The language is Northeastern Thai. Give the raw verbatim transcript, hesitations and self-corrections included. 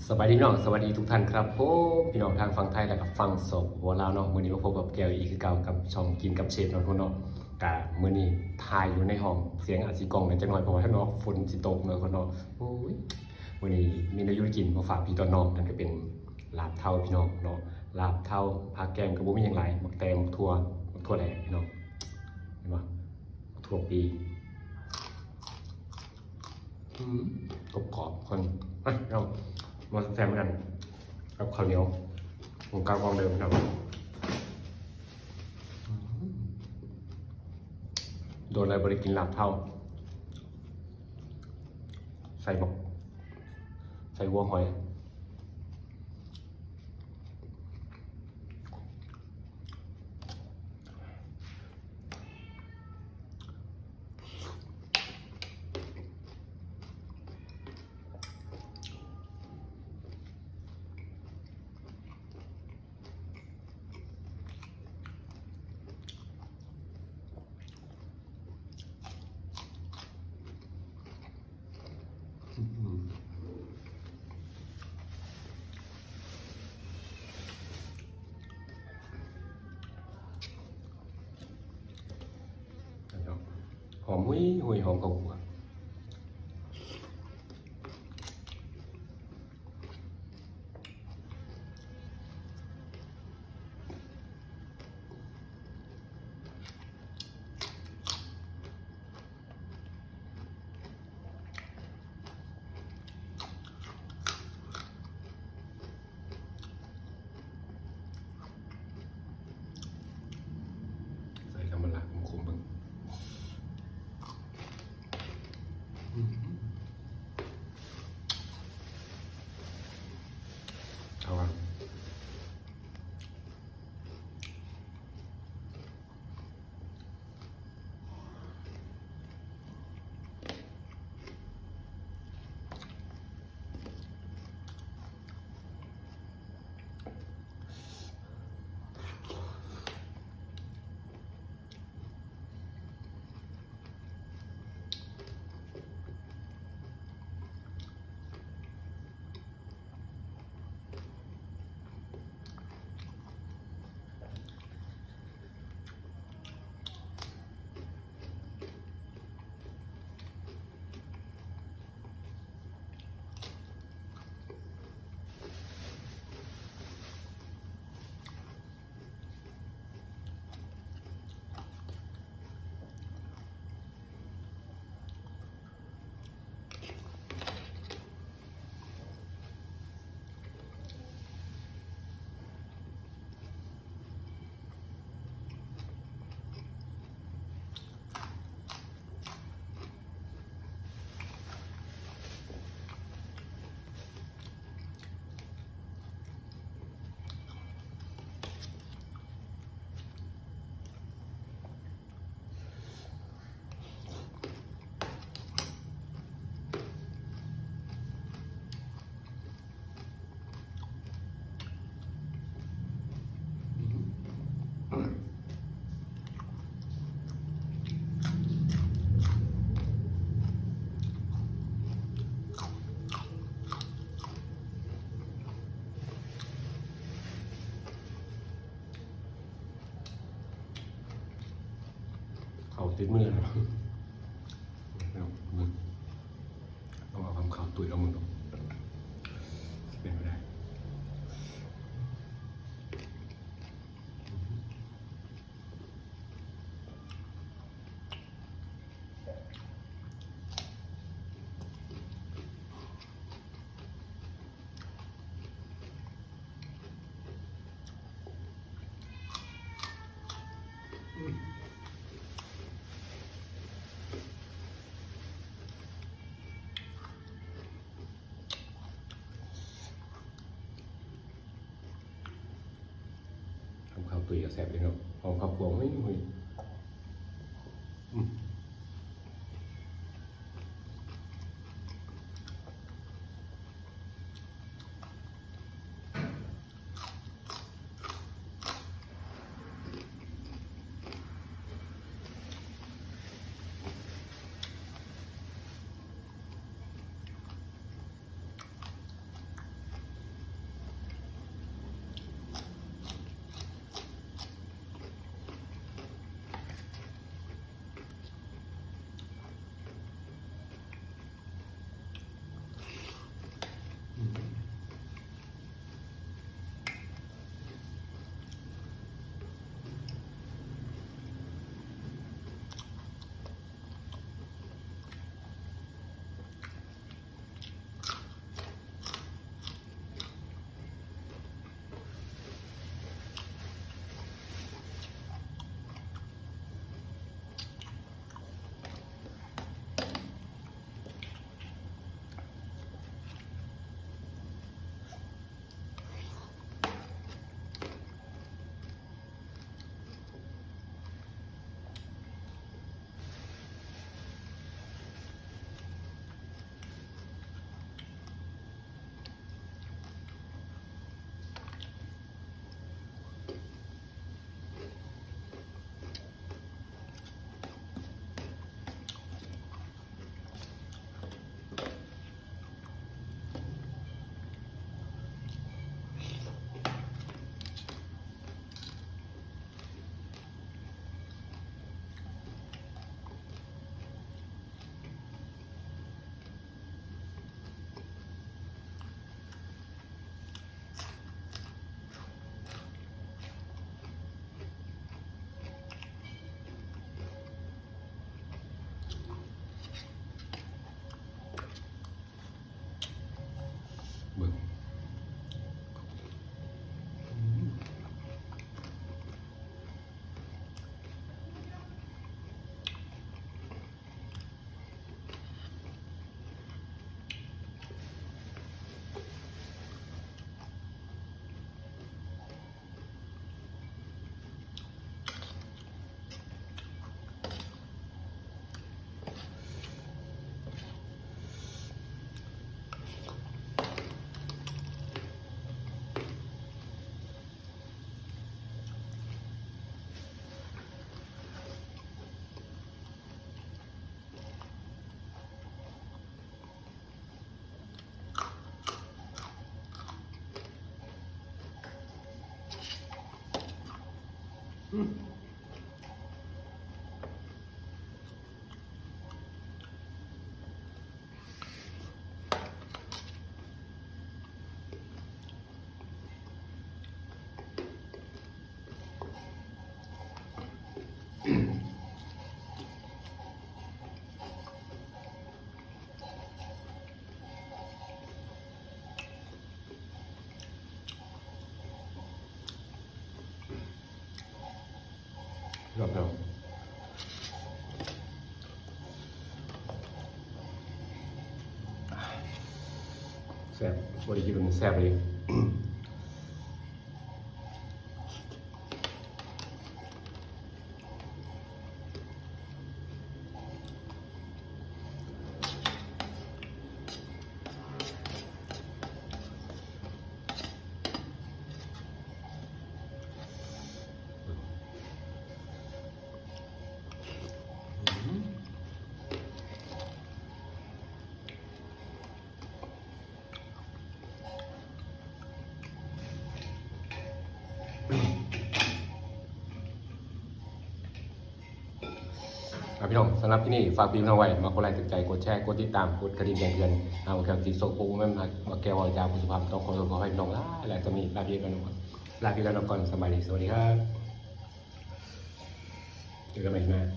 สวัสดีพี่น้อง สวัสดีทุกท่านครับผม พี่น้องทางฝั่งไทยและกับฝั่ง สปป ลาวเนาะ มื้อนี้มาพบกับแก้วอีกคือเก่ากับช่องกินกับเชฟเนาะทุกคนเนาะ กะมื้อนี้ถ่ายอยู่ในห้อง เสียงอาจสิก้องแหน่จักหน่อย เพราะว่าข้างนอกฝนสิตกเนาะทุกคนเนาะ โอ้ย มื้อนี้มีแนวอยู่ได้กินมาฝากพี่ตอนน้อง นั่นก็เป็นลาบเทาพี่น้องเนาะ ลาบเทา ผักแกมก็บ่มีหยังหลาย บักแตง บักถั่ว บักถั่วแหละพี่น้อง เห็นบ่ บักถั่วปี อืม กรอบๆ คน อ่ะ เรามาแซมกัน กับข้าวเหนียว ของเก่าของเดิมครับ อืม โดนอะไรบ่ได้กินลาบเทา ใส่บัก ใส่หัวหอย หอมหุยหุย หอมข้าวคั่ว ใส่น้ำมันละขมๆเบิ่ง อืม เอาอะ เขาติดมือนะ เอาเอาคำขาวตุ๋ยเอามือลง เป็นไปได้ ทำข้าวตุยก็แซ่บเลยเนาะ หอมข้าวคั่ว เฮ้ย เฮ้ย อืม อื ครับผม แซ่บ บ่ได้กินแซ่บเลย ครับพี่น้อง สำหรับที่นี่ฝากพี่น้องไว้ มากดไลค์ ถูกใจ กดแชร์ กดติดตาม กดกระดิ่งแจ้งเตือน เอาแก้วติดโซ่ปุ๊บแม่นมาแก้วเอาจาผู้สุภาพ ต้องขอโทษขอให้พี่น้องหลายหลายสำนีลาพี่กันก่อน ลาพี่กันก่อน สบายดี สวัสดีครับ เจอกันใหม่คลิปหน้า